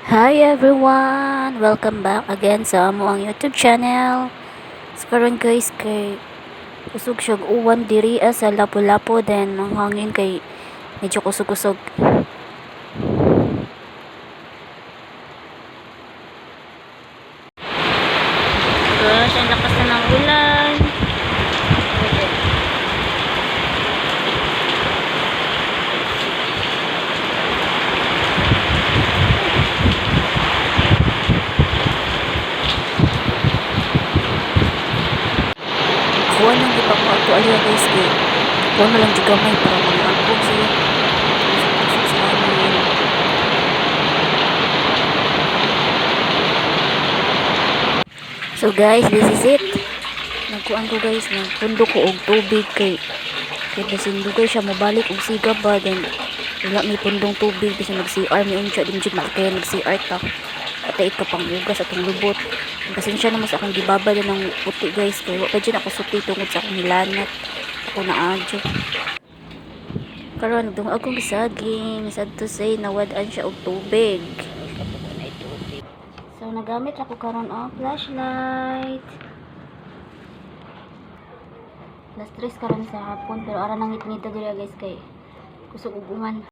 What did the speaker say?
Hi everyone! Welcome back again sa among YouTube channel. So karon guys, kay kusog siyag uwan diri sa Lapu-Lapu, then ang hangin kay medyo kusog-kusog. Gosh, ang lakas na ng ulan. Ako nang gipangkuan aliya guys, kay kuha na lang jud gamay para mga siya. Kusog sa hangin. So guys, this is it. Nagkuan ko guys, nagpundo ko og tubig kay basin dugay siya mobalik og siga ba, then wala may pundong tubig, bisan mag CR mi unsa din jud malkay nag CR ta. Atay ka pang hugas atong lubot. Pasensya naman sa akong gibabad ng puti guys, kay wa pa jud ako suti tungod sa akong hilanat. Ako na adyo. Karon nagdungog akong saging, sad to say nawad-an siya og tubig. So nagamit ako karon og flashlight. Alas 3 karon sa hapon, pero ara nang ngit-ngita diri guys, kay kusog ug uwan.